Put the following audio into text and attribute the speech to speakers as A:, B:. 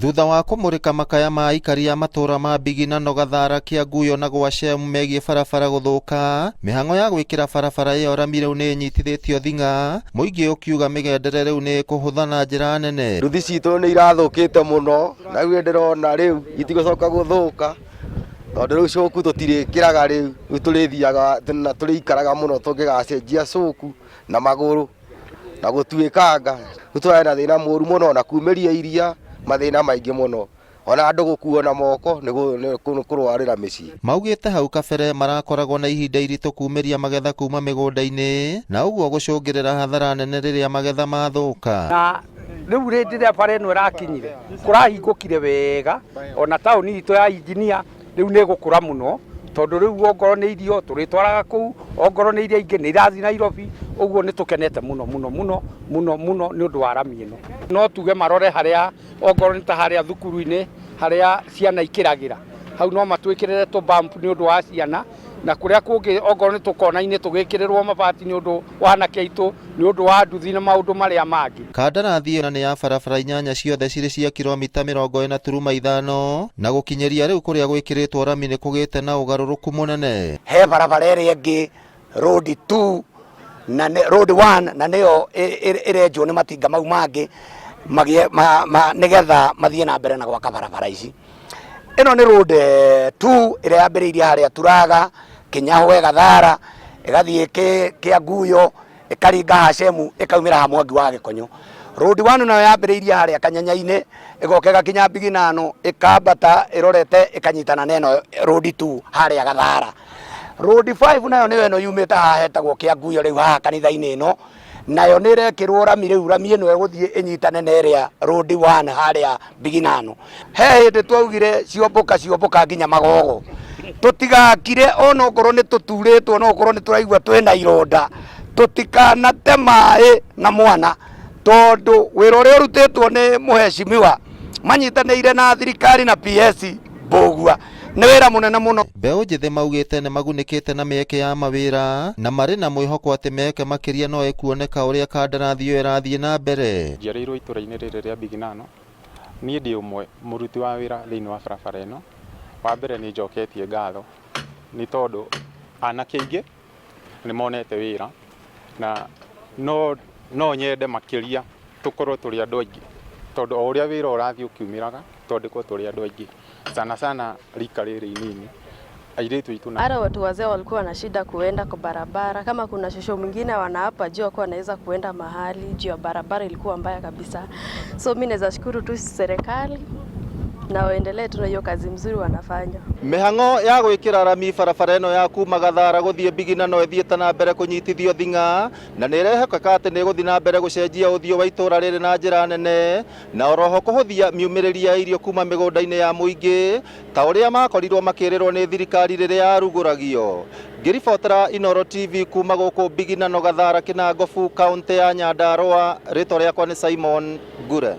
A: Thutha wa kũmũrĩka makaya ma aikari a matũra ma Mbigi na Nogathara, Kĩanguyo na Gwacem megiĩ barabara gũthũka, mĩhang'o ya gwĩkĩra barabara ĩyo rami rĩu nĩ ĩnyitithĩtio thing'a, mũingĩ ũkiuga mĩgendere rĩu nĩ ĩkũhũtha na njĩra nene.
B: Nduthi citũ nĩ irathũkĩte mũno na rĩu ndĩrona rĩu itigũcoka gũthũka tondũ rĩu coku tũtirĩkĩraga rĩu, rĩu tũrĩthiaga na tũrĩikaraga mũno tũngĩgacenjia coku na magũrũ na gũtuĩkanga. Rĩu tũrarĩ na thĩna mũru mũno na kumĩria iria mathĩna maingĩ mũno ona andũ gũkuo na moko nĩ kũrwarĩra mĩciĩ.
A: Maugĩte hau kabere marakoragwo na ihinda iritũ kumĩria magetha kuma mĩgũnda-inĩ na ũguo gũcũngĩrĩra hathara nene rĩrĩa magetha mathũka.
C: Na rĩu rĩndĩ rĩa bara ĩno ĩrakinyire kũrahingũkire wega ona taũni itũ ya Injinia rĩu nĩ ĩgũkũra mũno tondũ rĩu ongorwo nĩ irio tũrĩtwaraga kũu, ongorwo nĩ iria ingĩ nĩ irathiĩ Nairobi, ũguo nĩ tũkenete mũno mũno mũno mũno mũno nĩ ũndũ wa rami ĩno. No tuge marore harĩa ongorwo nĩ ta harĩa thukuru-inĩ harĩa ciana ikĩragĩra, hau no matwĩkĩrĩre tũ bump nĩ ũndũ wa ciana, na kũrĩa kũngĩ ongorwo nĩ tũkona-inĩ tũgĩkĩrĩrwo mabati nĩ ũndũ wa anake aitũ, nĩ ũndũ wa nduthi na maũndũ marĩa mangĩ.
A: Kandarathi ĩyo nĩ ya barabara inyanya ciothe cirĩ cia kiromita 45 na gũkinyĩria rĩu kũrĩa gwĩkĩrĩtwo rami nĩ kũgĩte na ũgarũrũku mũnene.
D: He barabara ĩrĩa ĩngĩ road 2 na road 1 na nĩyo ĩrenjwo nĩ matinga mau mangĩ magĩe nĩgetha mathiĩ na mbere na gwaka barabara ici. Ĩno nĩ road 2 ĩrĩa yambĩrĩirie harĩa Turaga, Kinyahwe, Gathara, ĩgathiĩ Kĩanguyo, ĩkaringa Hashemu, ĩkaumĩra ha Mwangi wa Gĩkonyo. Road 1 nayo yambĩrĩirie harĩa Kanyanya-inĩ, ĩgoka ĩgakinya Mbiginano, ĩkambata ĩrorete ĩkanyitana na ĩno road 2 harĩa Gathara. Road 5 nayo nĩyo ĩno yumĩte haha hetagwo Kĩanguyo rĩu haha kanitha-inĩ ĩno, nayo nĩ ĩrekĩrwo rami rĩu, rami ĩno ĩgũthiĩ ĩnyitane na ĩrĩa road 1 harĩa Mbiginano. He hĩndĩ twaugire ciomboka ciomboka nginya magogo, tũtigakire ona okorwo nĩ tũturĩtwo no okorwo nĩ tũraigua twĩna ironda, tũtikanate maĩ na mwana, tondũ wĩra ũrĩa ũrutĩtwo nĩ mũheshimiwa manyitanĩire na thirikari na PS Mbũgua nĩ wĩra mũnene mũno.
A: Mbeũ njĩthĩ maugĩte nĩ magunĩkĩte na mĩeke ya mawĩra na marĩ na mwĩhoko atĩ mĩeke makĩria no ĩkuoneka ũrĩa kandarathi ĩyo ĩrathiĩ na mbere.
E: Njiarĩirwo itũra-inĩ rĩrĩ rĩa Mbiginano, niĩ ndĩ ũmwe mũruti wa wĩra thĩinĩ wa barabara ĩno. Wa mbere nĩ njoketie ngatho nĩ tondũ anake aingĩ nĩ monete wĩra na no, no nyende makĩria tũkorwo tũrĩ andũ aingĩ tondũ o ũrĩa wĩra ũrathiĩ ũkiumĩraga twandĩkwo tũrĩ andũ aingĩ sana sana rika rĩrĩ inini airĩtu aitũ na
F: Hata watu wazee walikuwa na shida kuenda kwa barabara. Kama kuna shosho mwingine wanaapa juu hakuwa anaweza kuenda mahali juu ya barabara ilikuwa mbaya kabisa. So mi naweza shukuru tu serikali na waendelee tu na hiyo kazi mzuri wanafanya.
A: Mĩhang'o ya gwĩkĩra rami barabara ĩno ya kuma Gathara gũthiĩ Mbigina no ĩthiĩte na mbere kũnyitithio thing'a na nĩ ĩrehokeka atĩ nĩ ĩgũthiĩ na mbere gũcenjia ũthiũ wa itũra rĩrĩ na njĩra nene na oroho kũhũthia miumĩrĩria ya irio kuma mĩgũnda-inĩ ya mũingĩ ta ũrĩa makorirwo makĩrĩrwo nĩ thirikari rĩrĩa yarugũragio. Ngĩribotera Inooro TV kuma gũkũ Mbigina no Gathara Kĩnangobu, kaũntĩ ya Nyandarũa, rĩtwa rĩakwa nĩ Simon Ngure.